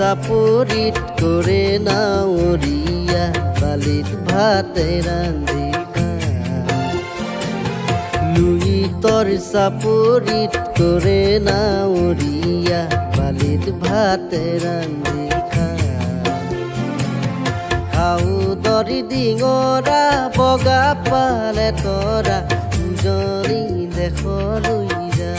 চাপৰিত কৰে নাৱৰীয়া বালিত ভাতে ৰান্ধি খা। লুইতৰ চাপৰিত কৰে নাৱৰীয়া বালিত ভাতে ৰান্ধি খা। খাউ দৰি ডিঙৰা বগা পালে তৰা উজনি দেশলৈ যা।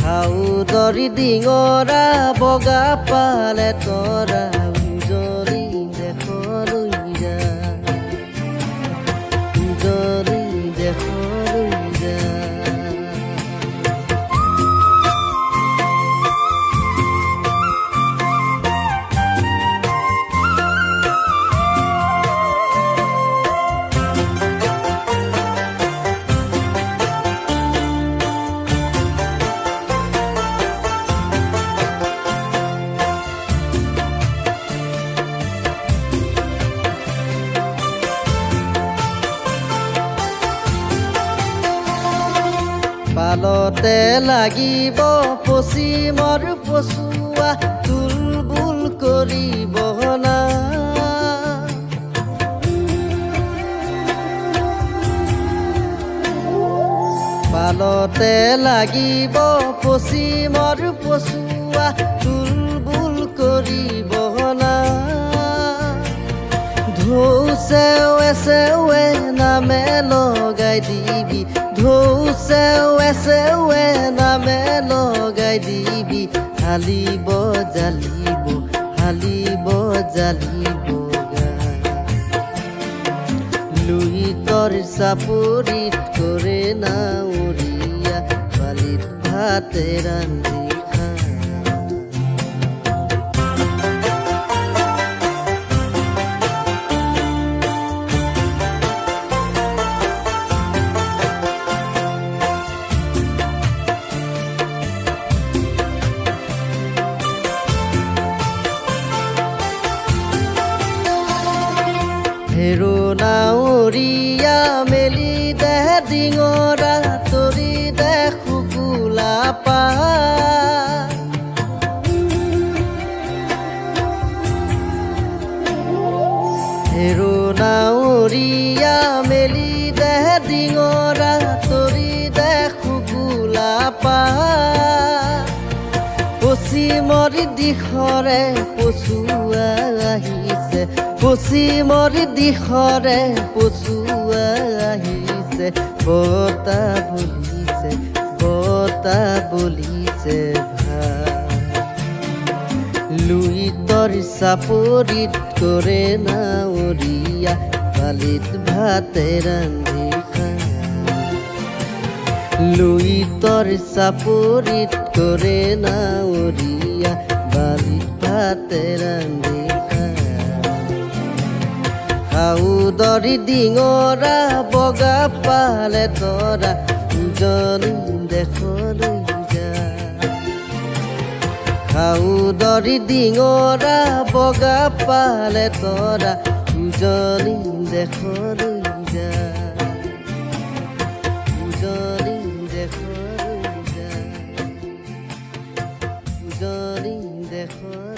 খাউ দৰি ডিঙৰা বগা পালে তৰা উজনি দেশলৈ যা। উজনি দেশলৈ যা। পালতে লাগিব পশ্চিমৰ পচুৱা তুলবুল কৰিব না। পালতে লাগিব পশ্চিমৰ পচুৱা তুলবুল কৰিব না। ঢৌ চেৱে চেৱে নামে লগাই দিবি, ঢৌ চেৱে চেৱে নামে লগাই দিবি। হালিব জালিব হালিব জালিব গা। লুইতৰ চাপৰিত কৰে নাৱৰীয়া বালিত ভাতে ৰান্ধি খা। হেৰো নাৱৰীয়া মেলি দে ডিঙৰা তৰি দে শুকুলা পাত। হেৰো নাৱৰীয়া মেলি দে ডিঙৰা তৰি দে শুকুলা পাত। পশ্চিমৰ দিশৰে পচুৱা আহিছে, পশ্চিমৰ দিশৰে পচুৱা আহিছে। বতাহ বলিছে বতাহ বলিছে ভাল। লুইতৰ চাপৰিত কৰে নাৱৰীয়া বালিত ভাতে ৰান্ধি খা। লুইতৰ চাপৰিত কৰে নাৱৰীয়া বালিত ভাতে ৰান্ধি খা। খাউ দৰি ডিঙৰা বগা পালে তৰা উজনি দেশলৈ যা। খাউ দৰি ডিঙৰা বগা পালে তৰা উজনি দেশলৈ যা। উজনি দেশলৈ যা। উজনি দেশলৈ।